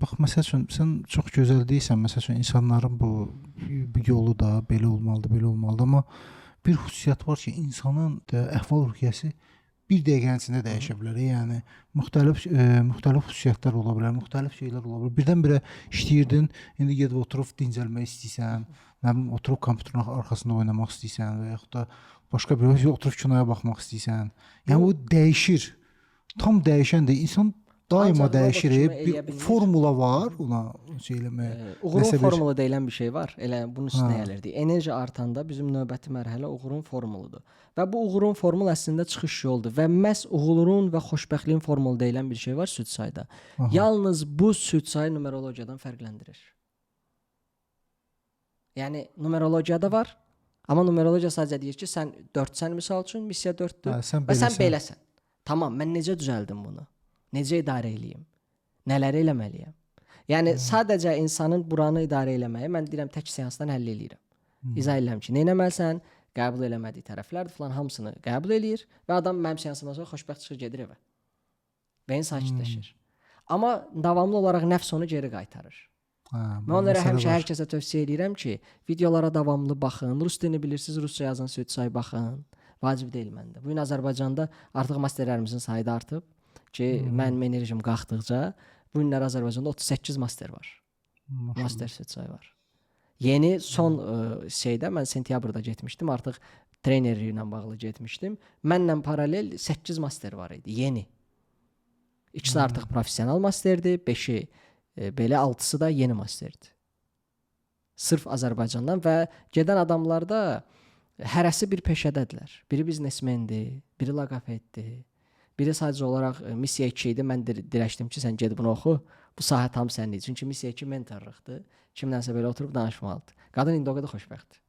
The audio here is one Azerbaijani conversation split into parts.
Bax, məsəl üçün sən çox gözəl deyirsən, məsəl üçün insanların bu yolu da belə olmalıdır, belə olmalıdır, amma bir xüsusiyyət var ki, insanın əhval-ruhiyyəsi bir dəqiqənin içində dəyişə bilər. Yəni müxtəlif xüsusiyyətlər ola bilər, müxtəlif şeylər ola bilər. Birdən-birə işləyirdin, indi gedib oturub dincəlmək istəyirsən, nə bilim oturub kompüterin arxasında oynamaq istəyirsən və yaxud da başqa bir şey oturub kinoya baxmaq istəyirsən. Yəni bu dəyişir. Tam dəyişəndir. İnsan daima Ancaq robot dəyişir. kimi Bir eləyə bilmir. formula var ona şey eləməyə. Uğurun Nəsə bir- formulu deyilən bir şey var. Elə bunun üstünə Hə. gəlirdik. Enerji artanda bizim növbəti mərhələ uğurun formuludur. Və bu uğurun formulu əslində çıxış yoldur və məhz uğurun və xoşbəxtliyin formulu deyilən bir şey var süd sayda. Aha. Yalnız bu süd sayı numerologiyadan fərqləndirir. Yəni numerologiyada var, amma numerologiya sadəcə deyir ki, sən 4-sən misal üçün, missiya 4-dür. Hə, sən Və sən beləsən. beləsən. Tamam, mən necə düzəldim bunu? Necə idarə eləyim? Nələri eləməliyəm? Yəni sadəcə insanın buranı idarə eləməyi mən deyirəm tək seansdan həll eləyirəm. İzah eləyirəm ki, nə etməlisən, qəbul eləmədiyi tərəflərdir falan hamısını qəbul eləyir və adam mənim seansımdan sonra xoşbəxt çıxır gedir evə. Beyin sakitləşir. Amma davamlı olaraq nəfs onu geri qaytarır. Hə, Mən bu onlara məsələ həmişə var. hər kəsə tövsiyə eləyirəm ki, videolara davamlı baxın. Rus dilini bilirsiniz, rusca yazın, süd say baxın. Vacib deyil məndə. Bu gün Azərbaycanda artıq masterlərimizin sayı da artıb ki, mənim enerjim qalxdıqca bu günlər Azərbaycanda 38 master var. Maşallah. Master süd say var. Yeni son şeydə mən sentyabrda getmişdim, artıq trenerlik ilə bağlı getmişdim. Mənlə paralel 8 master var idi, yeni. İkisi artıq professional masterdir, 5-i belə 6-sı da yeni masterdir. Sırf Azərbaycandan və gedən adamlar da hərəsi bir peşədədirlər. Biri biznesmendir, biri loqopeddir, biri sadəcə olaraq missiya 2 idi. Mən dirəşdim ki, sən get bunu oxu. Bu sahə tam sənindir. Çünki missiya 2 mentorluqdur. Kimlənsə belə oturub danışmalıdır. Qadın indi o qədər xoşbəxtdir.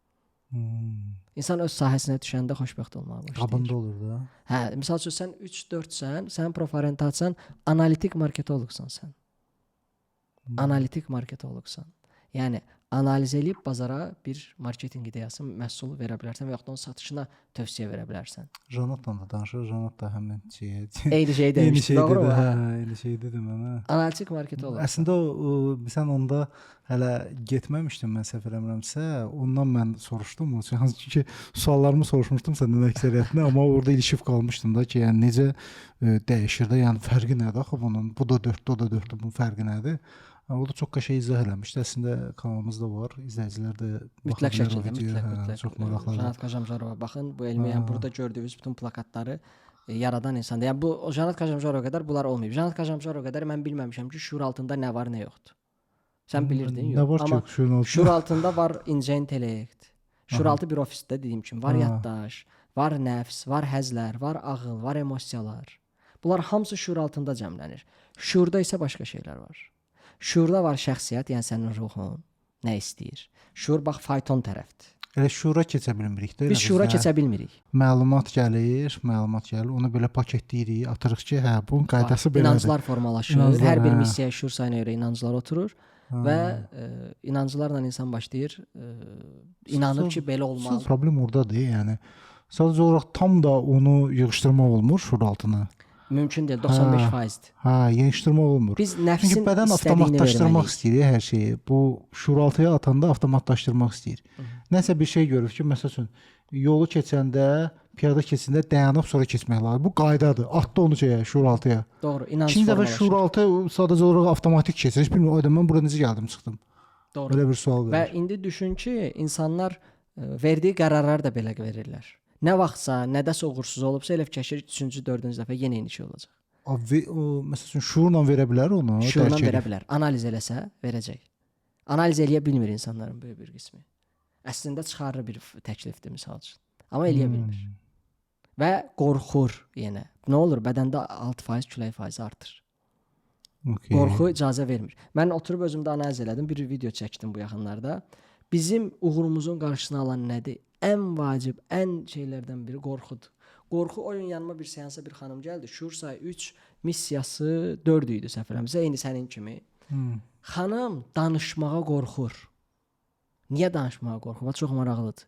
İnsan öz sahəsinə düşəndə xoşbəxt olmağa başlayır. Qabında olur da. Hə, misal üçün sən 3-4-sən, sənin proforientasiyan analitik marketoloqsan sən. Analitik marketoloqsan. Yəni analiz eləyib bazara bir marketinq ideyası, məhsul verə bilərsən və yaxud da onun satışına tövsiyə verə bilərsən. Janatla da danışır. Janat da həmin şeyə. Eyni şey Eyni demişdi, şey doğru dedi. mu? Hə, eyni şey dedi mənə. Analitik marketoloq. Əslində o sən onda hələ getməmişdin mən səhv eləmirəmsə, ondan mən soruşdum. O hansı ki suallarımı soruşmuşdum səndən əksəriyyətini, amma orada ilişib qalmışdım da ki, yəni necə dəyişir də, yəni fərqi nədir axı bunun? Bu da 4-dür, o da 4-dür, bunun fərqi nədir? O da çox qəşəng izah eləmişdi. Əslində kanalımızda var. İzləyicilər də baxa Mütləq bilər o şəkildə, videoya. mütləq, Hə, mütləq. çox maraqlıdır. Janat Kajamjarova baxın, bu elmi, yəni burada gördüyünüz bütün plakatları yaradan insandır. Yəni bu o Janat Kajamjarova qədər bunlar olmayıb. Janat Kajamjarova qədər mən bilməmişəm ki, şuur altında nə var, nə yoxdur. Sən bilirdin, yox. Nə var ki, Amma şuurun altında? şuur altında var incə intellekt. Şuuraltı bir ofisdə dediyim kimi var yaddaş, var nəfs, var həzlər, var ağıl, var emosiyalar. Bunlar hamısı şuur altında cəmlənir. Şuurda isə başqa şeylər var. Şuurda var şəxsiyyət, yəni sənin ruhun nə istəyir. Şuur bax fayton tərəfdir. Elə şuura keçə bilmirik də. elə Biz şuura də. keçə bilmirik. Məlumat gəlir, məlumat gəlir. Onu belə paketləyirik, atırıq ki, hə, bunun qaydası belədir. İnanclar formalaşır. İnanclar, Hər bir hə. missiyaya şuur sayına görə inanclar oturur və inanclarla insan başlayır inanır ki, belə olmalıdır. Problem ordadır, yəni. Sadəcə olaraq tam da onu yığışdırmaq olmur şuur altına. Mümkün deyil, 95%-dir. Hə, yığışdırmaq olmur. Biz nəfsin Çünki bədən istədiyini avtomatlaşdırmaq verməliyik. istəyir hər şeyi. Bu şuuraltıya atanda avtomatlaşdırmaq istəyir. Nəsə bir şey görür ki, məsəl üçün yolu keçəndə, piyada keçəndə dayanıb sonra keçmək lazımdır. Bu qaydadır. Atdı onu şeyə, şuuraltıya. Doğru, inanc İkinci dəfə formalaşır. şuuraltı sadəcə olaraq avtomatik keçir. Heç bilmir, ayda mən bura necə gəldim, çıxdım. Doğru. Belə bir sual Və verir. indi düşün ki, insanlar verdiyi qərarları da belə verirlər. Nə vaxtsa, nədəsə uğursuz olubsa, elə fikirləşir 3-cü, 4-cü dəfə yenə eyni şey olacaq. O, məsəl üçün şuurla verə bilər onu, Şuurla dərk verə edib. bilər. Analiz eləsə verəcək. Analiz eləyə bilmir insanların böyük bir qismi. Əslində çıxarır bir təklifdir misal üçün. Amma eləyə bilmir. Və qorxur yenə. Nə olur? Bədəndə 6% külək faizi artır. Okay. Qorxu icazə vermir. Mən oturub özümdə analiz elədim, bir video çəkdim bu yaxınlarda. Bizim uğurumuzun qarşısını alan nədir? Ən vacib, ən şeylərdən biri qorxudur. Qorxu o gün yanıma bir seansa bir xanım gəldi. Şuur sayı 3, missiyası 4 idi səhv eləmirəmsə, eyni sənin kimi. Xanım danışmağa qorxur. Niyə danışmağa qorxur? Bax, çox maraqlıdır.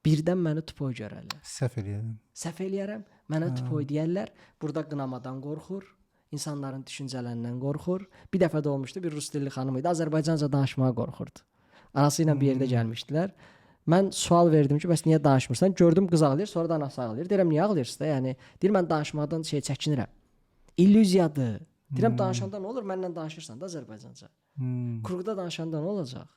Birdən məni tupoy görərlər. Səhv eləyirəm. Səhv eləyərəm, mənə tupoy deyərlər. Burada qınamadan qorxur. İnsanların düşüncələrindən qorxur. Bir dəfə də olmuşdu, bir rus dilli xanım idi, Azərbaycanca danışmağa qorxurdu. Anası ilə bir yerdə gəlmişdilər. Mən sual verdim ki, bəs niyə danışmırsan? Gördüm qız ağlayır, sonra da anası ağlayır. Deyirəm, niyə ağlayırsınız da? Yəni deyir mən danışmaqdan şey çəkinirəm. İllüziyadır. Deyirəm danışanda nə olur? Mənlə danışırsan da Azərbaycanca. Kurquda danışanda nə olacaq?